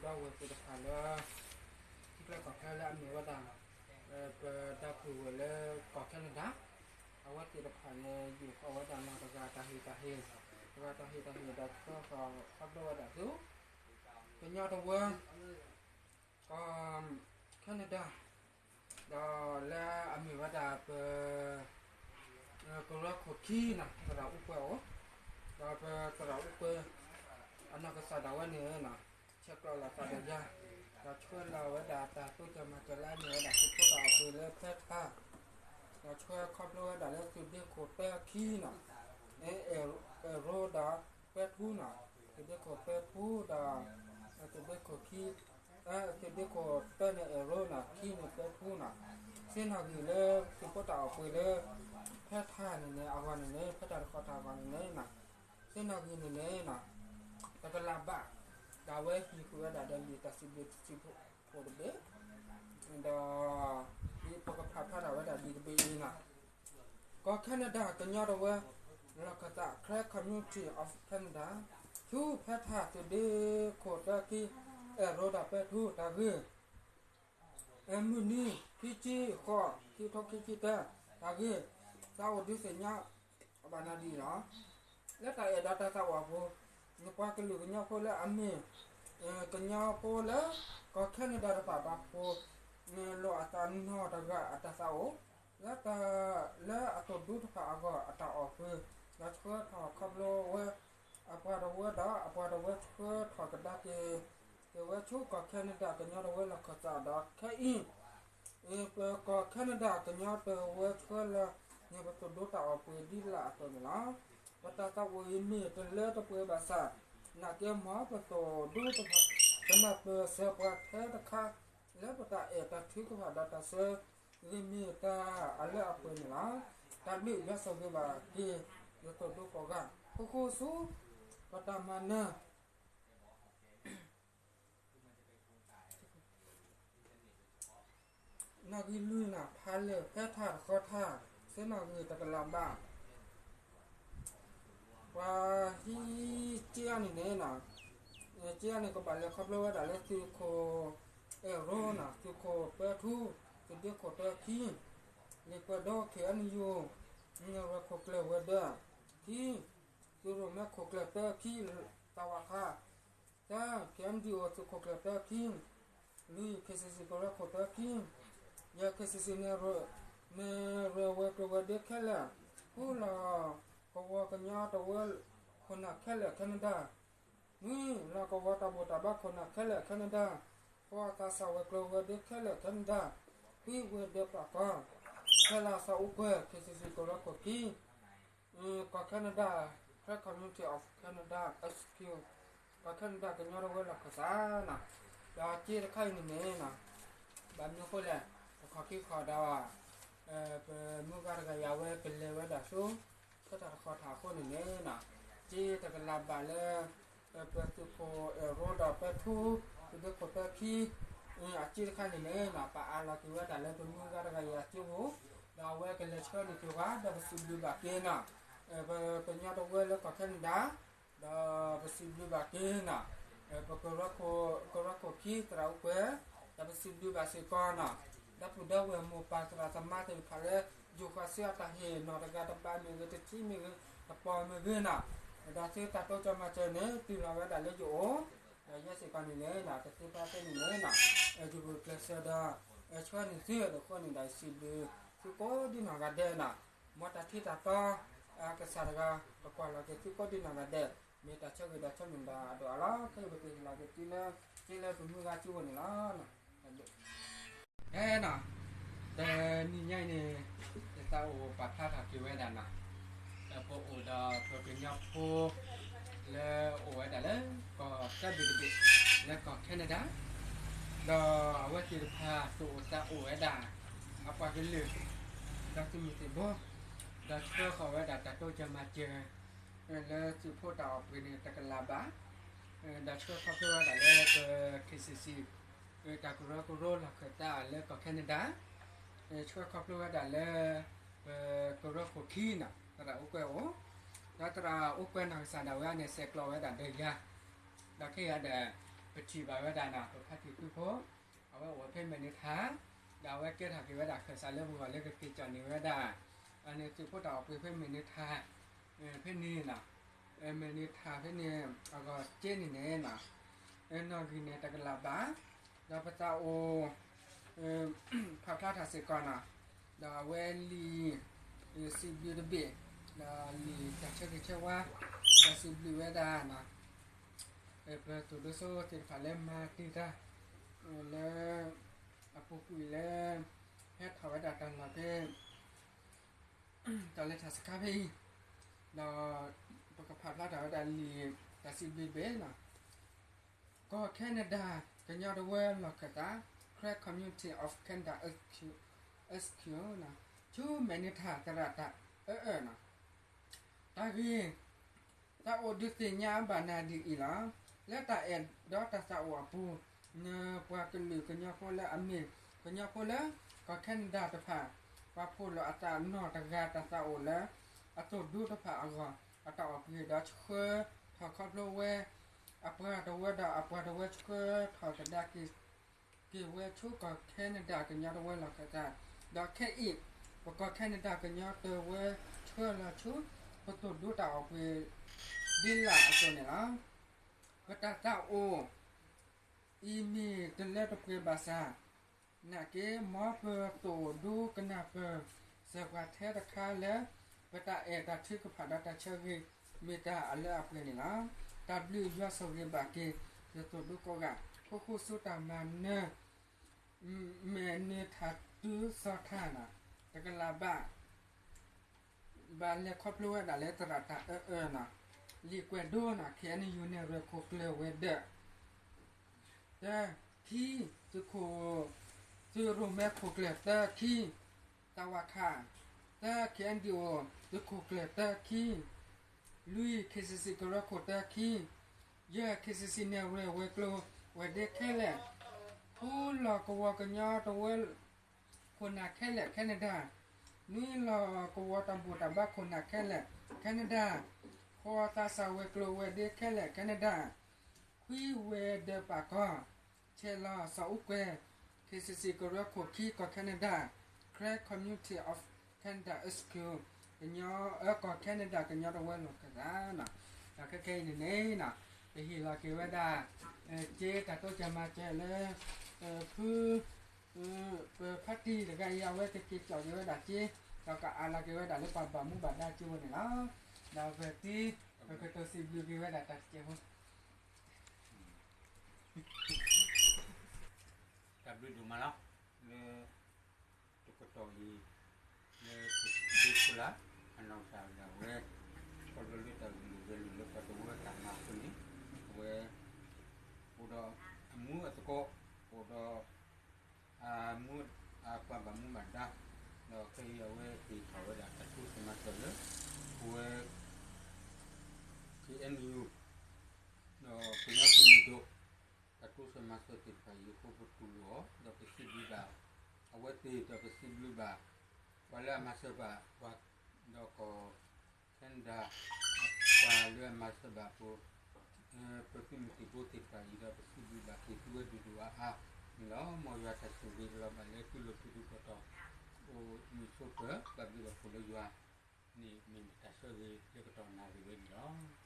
ဒီးဝဲသ့ၣ်တဖၣ်လၢ ထံချၢကီၢ်ချၢလၢအမ့ၢ်ဝဲဒၣ် ပဒီပုၢ်ဝဲၢ်လၢကီၢ် Canada အဝဲသ့ၣ်တဖၣ်န့ၣ် ယိးဃီဝဲဒၣ်နီၢ်တဂၤတၢ်ဟ့ၣ်တၢ်ဟ့ၣ်, တဂၤတၢ်ဟ့ၣ်တၢ်ဟ့ၣ်ဒီးဆှၢဃီၤခီဖျိဝဲဒၣ်သု ကညီတဝၢ ကီၢ် Canada ဒီးလၢအမ့ၢ်ဝဲဒၣ်ပ ကရၢခိၣ်ခံနီၤ သရၣ်အူကွဲအိၣ်, ဒီးပသရၣ်အူကွဲ အနီၢ်ကစၢ်ဒၣ်ဝဲန့ၣ် ဆဲးကျိးလီၤသးဒီးယၤ, ဒီးဆှၢလီၤဝဲဒၣ်တၢ်တိစၢၤမၤစၢၤလၢအမ့ၢ်ဝဲဒၣ်သုးဖိတၢ်အီၣ်ပှ့ၤလၢဖဲထါ, ဒီးဆှၢခီဖျိဝဲဒၣ်လၢသုးဒ့ခိၣ်သၢခံနီၤ, အဲၣ်ရိဒီးပဲထူနီၤ, သုးဒ့ခိၣ်ပဲထူဒီး သုးဒ့ခိၣ်ခံ သုးဒ့ခိၣ်သၢန့ၣ်အဲၣ်ရိနီၤ ခံန့ၣ်ပဲထူနီၤ, သ့ၣ်နီၣ်ဂံၢ်လၢသုးဖိတၢ်အီၣ်ပှ့ၤလၢ ဖဲထါန့ၣ်န့ၣ် အဂီၢ်န့ၣ်န့ၣ် ဖဲတၢ်တခီတၢ်အဂီၢ်န့ၣ်န့ၣ် သ့ၣ်နီၣ်ဂံၢ်န့ၣ်န့ၣ် တကလးဘး, ဒီးအဝဲဟံးဃုာ်ဝဲဒၣ်ဒီးလံာ်တၢ်စံးဘျုးစံးဖှိၣ်တဘ့ၣ်, ဒီး ပကဖးဖျါထီၣ်ဝဲဒၣ်ဒ်တဘ့ၣ်အံၤနီၤ, ကီၢ် Canada ကညီတဝၢ လီၢ်ခၢၣ်သး Karen Community of Canada ဆူဖဲထါသုးဒ့ခိၣ်သၢခံ အဲၣ်ရိဒီးပဲထူတၢ်ဂ့ၢ် မုၢ်နံၤ ခံဆံဃိး ခံကထိခံဆံတၢ တၢ်ဂ့ၢ် သးအိၣ်ဒုးသ့ၣ်ညါဘၣ်နၤဒ်အံၤလီၤ. လၢတၢ်အဲၣ်ဒီးတၢ်သးဝံၣ်အပူၤ, နပှၤကလုာ်ကညီဖိလၢအမ့ၢ် ကညီဖိလၢ ကီၢ် Canada တဖၣ်အပူၤ လိာ်အသးနီၢ်တဂၤအတၢ်သးအိၣ် လၢတၢ် လၢအသိၣ်ဒူတဖၣ်အဂီၢ်အတၢ်အီၣ်ပှ့ၤ, ဒီးဆှၢထီၣ်ခီဖျိဝဲ အပှၤတဝၢဒီး အပှၤတဝၢဆှၢထီၣ်ကဒါက့ၤ က့ၤဝဲဆူကီၢ် Canada ကညီတဝၢလီၢ်ခၢၣ်သးဒီးခဲအံၤ ကီၢ် Canada ကညီတဝၢဆှၢလီၤန့ၢ်ပသိၣ်ဒူတၢ်အီၣ်ပှ့ၤဒ်လာ်အသိးန့ၣ်လီၤ. ပတၢ်သးဝံၣ်အံၤမ့ၢ်တလၢတပှဲၤဘၣ်ဆၣ် နာ်က့မ့ၢ်ပသိၣ်ဒူတဖၣ် ကနၢ်ပၢၢ်စၢၤပှၤထဲတခါ လၢပတၢ်အဲၣ်တၢ်ထုကဖၣ်ဒီးတၢ်ဆၢဂ့ၤမ့ၢ်တၢ်အလၢအပှဲၤန့ၣ်လီၤ. တၢ်ဘျုးယွၤဆိၣ်ဂ့ၤဘၣ်က့ၤ ယသိၣ်ဒူကိးဂၤ ဃူဃူဆူ ပတၢ်မၤနၢၤ နီၣ်ဂံၢ်လွံၢ်နီၤ ဖးလဲၢ်ဖဲထါတဃီထါ သ့ၣ်နီၣ်ဂံၢ်တကလးဘး ပှၤဟံးက့အီၤန့ၣ်န့ၣ်နီၤ, က့အီၤန့ၣ်ကဘၣ်လဲၤခီဖျိဝဲဒၣ်လၢသုးခိၣ်အဲၣ်ရိနီၤ, သုးခိၣ်ပဲထူ, သုးဒ့ခိၣ်တၢခံ, လံာ်ကွဲးဒိ ခ့ၣ်အဲၣ်ယူၣ်, ရဲၣ်ခိၣ်ကျၢၢ်ဝဲၤဒၢး, ခံ, သုးရိၣ်မဲခိၣ်ကျၢၢ်တၢခံ, သးဝးခါ, သၢ, ခ့ၣ်အဲၣ်ယူၣ်အိၣ်သုးခိၣ်ကျၢၢ်တၢခံ, လွံၢ်, ခ့ၣ်စံၣ်စံၣ်ကရၢခိၣ်တၢခံ, ယဲၢ်, ခ့ၣ်စံၣ်စံၣ်န့ၣ် မ့ၢ်ရဲၣ်ဝဲၤကျိၤဝဲၤဒ့ခဲလၢာ်, ဃု, လီၢ်ကဝီၤကညီတဝၢခိၣ်နၢ်ခဲလၢာ် Canada, နွံ, လီၢ်ကဝီၤတၢ်ဘူၣ်တၢ်ဘါခိၣ်နၢ်ခဲလၢာ် Canada, ဃိး, သးစၢ်ဝဲၤကျိၤဝဲၤဒ့ခဲလၢာ် Canada, ခွံ, ဝ့ၢ်ဒၢးပာ်ကီၤ, ခဲလၢာ်သးအိၣ်ကွဲး ခ့ၣ်စံၣ်စံၣ်ကရၢခိၣ်ခံ ကီၢ် Canada, ဖဲ Community of Canada, ကီၢ် Canada ကညီတဝၢလီၢ်ခၢၣ်သးနီၤ, ဒီးက့တခါအံၤန့ၣ်န့ၣ်နီၤ, ဘၣ်မနုၤအဃိလဲၣ်, ပခီၣ်ခံခီၣ်ဒီး ပမုၢ်ဂၤတဂၤအံၤဝဲကလဲၤဝဲဒၣ်ဆူ ဖဲတၢ်တခီတၢ်အဃိန့ၣ်န့ၣ်နီၤ, က့တကလးဘးလၢ ပသုးခိၣ်အဲၣ်ရိဒီးပဲထူ သုးဒ့ခိၣ်တၢခံ အက့တခါန့ၣ်န့ၣ်နီၤ, ပအးလီၤက့ၤဝဲဒၣ်လၢပမုၢ်ဂၤတဂၤအံၤအက့ပူၤ, ဒီးအဝဲကလဲၤဆှၢန့ၢ်က့ၤဝဲ ဒီးပစံးဘျုးဘၣ်က့ၤနီၤ, ပကညီတဝၢလၢကီၢ် Canada, ဒီးပစံးဘျုးဘၣ်က့ၤနီၤ, ပကရၢခိၣ် ကရၢခိၣ်ခံသရၣ်အူကွဲး, ဒီးပစံးဘျုးဘၣ်စ့ၢ်ကီးနီၤ, ဒီပုၢ်ဒီဝဲၢ်မိၢ်ပၢ်သရၣ်သမါသ့ၣ်တဖၣ်လၢ ယိးဃီၤဆူအတၢ်ဟ့ၣ်နီၤတဂၤတဘးမ့ၢ်ဂ့ၤ တထံမ့ၢ်ဂ့ၤ တပီၢ်မ့ၢ်ဂ့ၤနီၤ, ဒီးသုတၢ်တိစၢၤမၤစၢၤန့ၣ် တုၤလီၤဝဲဒၣ်လၢယအိၣ်, ဒီးယဲစ့ၢ်ကီးန့ၣ်န့ၣ်နီၤ တသ့ဖဲသ့န့ၣ်န့ၣ်နီၤ, ယဂုာ်ကျဲးစၢးဒီး ဆှၢန့ၢ်သုအဃိန့ၣ်ဒီး စံးဘျုးသုကိးဒံနီၢ်ဂၤဒဲးနီၤ, မ်တၢ်ထံတၢ်တီ ကစၢ်တဂၤ ကကွၢ်လီၤက့ၤသုကိးဒံနီၢ်ဂၤဒဲး, မ့ၢ်တၢ်ဆၢဂ့ၤဒီးဆၢမုၢ်လၢ်အဒိၣ်အါလီၤ. ခဲအံၤပကဟ့ၣ်လီၤက့ၤသုလၢ က့လၢပမုၢ်ဂၤစုပူၤန့ၣ်လီၤ. အဲနီၤ, တနံၤညါအံၤန့ၣ် ယသးအိၣ်ပာ်ဖျါထီၣ်က့ၤဝဲဒၣ်နီၤ, ပအိၣ်ဒီးပကညီဖိ လၢအိၣ်ဝဲဒၣ်လၢကီၢ်ကဲဘ့ၣ်တဘ့ၣ် လၢကီၢ် Canada, ဒီးအဝဲသ့ၣ်တဖၣ်သူၣ်အိၣ်သးအိၣ်ဝဲဒၣ် အပှၤကလုာ် ဒီးသုးမုၢ်သံၣ်ဘိ, ဒီးဆှၢဃီၤဝဲဒၣ်တၢ်တိစၢၤမၤစၢၤ လၢသုးဖိတၢ်အီၣ်ပှ့ၤန့ၣ် တကလးဘး, ဒီးဆှၢခီဖျိဝဲဒၣ်လၢပ KCC တၢ်ကရၢကရိလီၢ်ခၢၣ်သးလၢကီၢ် Canada, ဆှၢခီဖျိဝဲဒၣ်လၢ ပကရၢခိၣ်ခံနီၤ သရၣ်အိၣ်ကွဲးအိၣ်, ဒီးသရၣ်အိၣ်ကွဲးနီၢ်ကစၢ်ဒၣ်ဝဲန့ၣ် ဆဲးကျိးဝဲဒၣ်ဒီးယၤ, ဒီးခဲအံၤဒီး ပထံၣ်ဘၣ်ဝဲဒၣ်နီၤ ပဖါတံၢ်ဃုဖိ အဝဲအိၣ်ဖဲမဲာ်နုၤထၣ် ဒီးအဝဲကဲထီၣ်က့ၤဝဲဒၣ်ခၢၣ်စးလၢပဂီၢ်လၢကက့ၤကၠီၣ်န့ၢ်ဝဲဒၣ် အန့ၣ်သုးဖိတၢ်အီၣ်ပှ့ၤဖဲမဲာ်နုၤထၣ် ဖဲန့ၣ်နီၤ မဲာ်နုၤထၣ်ဖဲန့ၣ် အဂီၢ်က့န့ၣ်န့ၣ်နီၤ နီၣ်ဂံၢ်န့ၣ်တကလးဘး ဒီးပသးအိၣ် ဖးဖျါထီၣ်စ့ၢ်ကီးနီၤ ဒီးအဝဲလံာ် စံးဘျုးတဘ့ၣ် ဒီးလံာ်တၢ်ဆၢဂ့ၤဆၢဝါ တၢ်စံးဘျုးဝဲဒၣ်နီၤ ပသိၣ်ဒိၣ်စိသ့ၣ်တဖၣ်လၢမၤတ့ၢ်တၢ် လၢ အပူၤကွံာ်လၢ ဟဲထီၣ်ဝဲဒၣ်တၢ်လီၢ်ဖဲ တၢ်လဲၤထၣ်စခါဖဲအံၤ ဒီး ပကဖးဖျါထီၣ်ဝဲဒၣ်လံာ်တၢ်စံးဘျုးတဘ့ၣ်နီၤ ကီၢ် Canada ကညီတဝၢလီၢ်ခၢၣ်သး Karen Community of Canada H Q ဆူမဲာ်နုၤထၣ်သရၣ်တၢ်အၢအၢနီၤ တၢ်ဂ့ၢ် သးအိၣ်ဒုးသ့ၣ်ညါဘၣ်နၤဒ်အံၤလီၤ. လၢတၢ်အဲၣ်ဒီးတၢ်သးအိၣ်အပူၤ နပှၤကလုာ်ကညီဖိလၢအမ့ၢ်ကညီဖိလၢ ကီၢ် Canada တဖၣ် ပှၤဖှိၣ်လီၤအသးနီၢ်တဂၤတၢ်သးအိၣ်လၢ အသိၣ်ဒူတဖၣ်အဂီၢ် အတၢ်အီၣ်ပှ့ၤဒီးဆှၢထီၣ်ခီဖျိဝဲ အပှၤတဝၢဒီးအပှၤတဝၢဆှၢထီၣ်ကဒါက့ၤ က့ၤဝဲဆူကီၢ် Canada ကညီတဝၢလီၢ်ခၢၣ်သး ဒီးခဲအံၤ ပကီၢ် Canada ကညီတဝၢဆှၢလီၤဆူ ပသိၣ်ဒူတၢ်အီၣ်ပှ့ၤ ဒ်လာ်အသိးန့ၣ်လီၤ. ပတၢ်သးအိၣ် အံၤမ့ၢ်တလၢတပှဲၤဘၣ်ဆၣ် နာ်က့ မ်ပသိၣ်ဒူကနၢ်ပၢၢ် စၢၤပှၤထဲတခါလၢ ပတၢ်အဲၣ်တၢ်ထုကဖၣ်ဒီးတၢ်ဆၢဂ့ၤ မ့ၢ်တၢ်အလၢအပှဲၤန့ၣ်လီၤ. တၢ်ဘျုးယွၤဆိၣ်ဂ့ၤဘၣ်က့ၤ ပသိၣ်ဒူကိးဂၤ ဃူဃူဆူတၢ်မၤနၢၤ မဲာ်နုၤထၣ်တုၤစီၤထၣ်နီၤ တကလးဘၣ် ဘၣ်လဲၤခီဖျိဝဲဒၣ်လၢသရၣ်တၢ်အၢအၢနီၤ လံာ်ကွဲးဒိနီၤ ခဲအံၤန့ၣ် ယူၤနဲၣ်ရွဲၣ်ခိၣ်ကျၢၢ်ဝဲၤဒၢး တၢ ခံ သုးခိၣ် သုးရိၣ်မဲခိၣ်ကျၢၢ် သၢ ခံ သးဝးခး သၢ KNDO သုးခိၣ်ကျၢၢ် သၢ ခံ လွံၢ် KCC ကရၢခိၣ် သၢ ခံ ယဲၢ် KCC နဲၣ်ရွဲၣ်ဝဲၤကျိၤ ဝဲၤဒ့ခဲလၢာ် ဃု လီၢ်ကဝီၤကညီတဝၢ ခိၣ်နၢ်ခဲလၢာ် Canada နွံ လီၢ်ကဝီၤတၢ်ဘူၣ်တၢ်ဘါခိၣ်နၢ်ခဲလၢာ် Canada ဃိး သးစၢ်ဝဲၤကျိၤဝဲၤဒ့ခဲလၢာ် Canada ခွံ ဝဲၤဒၢးပာ်ကီၤ ဆဲးလီၤ စီၤအူကွဲၤ KCC ကရၢခိၣ် ခံ ကီၢ် Canada Karen Community of Canada H Q ကညီ အၢ ကီၢ် Canada ကညီတဝၢလီၢ်ခၢၣ်သးနီၤ ဒီးခဲခဲအံၤန့ၣ်န့ၣ်နီၤ ပဟ့ၣ်လီၤက့ၤဝဲဒၣ် က့တၢ်တိစၢၤမၤစၢၤလၢ ဖု ပဖါတံၢ်တဂၤအံၤ အဝဲကက့ၤကၠီၣ်က့ၤဝဲဒၣ်က့ ဒီးကအးလီၤက့ၤဝဲဒၣ်လၢပှၤဘၣ်မူဘၣ်ဒါက့ဝဲန့ၣ်လီၤ. ဒီးပတံၤ ပကတိၤစံးဘျုးက့ၤဝဲဒၣ်တၢ်တစဲးဖိ တၢ်ဘျုးဒိၣ်မးလီၤ လၢ တကတီၢ်အံၤ လၢပဒိခိၣ်လၢ အနီၢ်ကစၢ်ဒၣ်ဝဲ ခီဖျိလၢတၢ်ဂုာ်ဂဲၤလိာ်လၢပှၤတဝၢတၢ်မၤအဃိန့ၣ် အဝဲ အိၣ်ဒီးအမူအသကိး အိၣ်ဒီး အမူ အပှၤဘၣ်မူဘၣ်ဒါ ဒီးခဲအံၤအဝဲသ့ၣ်ထီၣ်ဝဲဒၣ်တၢ်တိစၢၤမၤစၢၤလၢ ပဝဲ K N U ဒီးကညီသုးမုၢ်ဒိၣ် တၢ်တိစၢၤမၤစၢၤသ့ၣ်တဖၣ်အံၤအဃိ ပတူၢ်လိာ်အီၤ ဒီးပစံးဘျုးဘၣ် အဝဲသ့ၣ်ဒီးပစံးဘျုးဘၣ် ပှၤလၢအမၤစၢၤဘၣ်ပှၤ ဒီးကီၢ် Canada ပှၤလၢအမၤစၢၤဘၣ်ပ ပသုးမုၢ်သံၣ်ဘိသ့ၣ်တဖၣ်အံၤဒီး ပစံးဘျုးဘၣ်က့ၤသုဝဲဒိၣ်ဒိၣ်အါအါန့ၣ်လီၤ. မ်ယွၤတၢ်ဆိၣ်ဂ့ၤကလီၤဘၣ်လၢသုလိၤသုဒူ ကတီၢ်အိၣ်မုာ်ဆိးပၢၤ ဘၣ်ဘျုးဘၣ်ဖှိၣ်လၢယွၤန့ၣ် မ့ၢ်တၢ်ဆိၣ်ဂ့ၤလၢကတီၢ်နၣ်ရံၣ်ဝဲန့ၣ်လီၤ.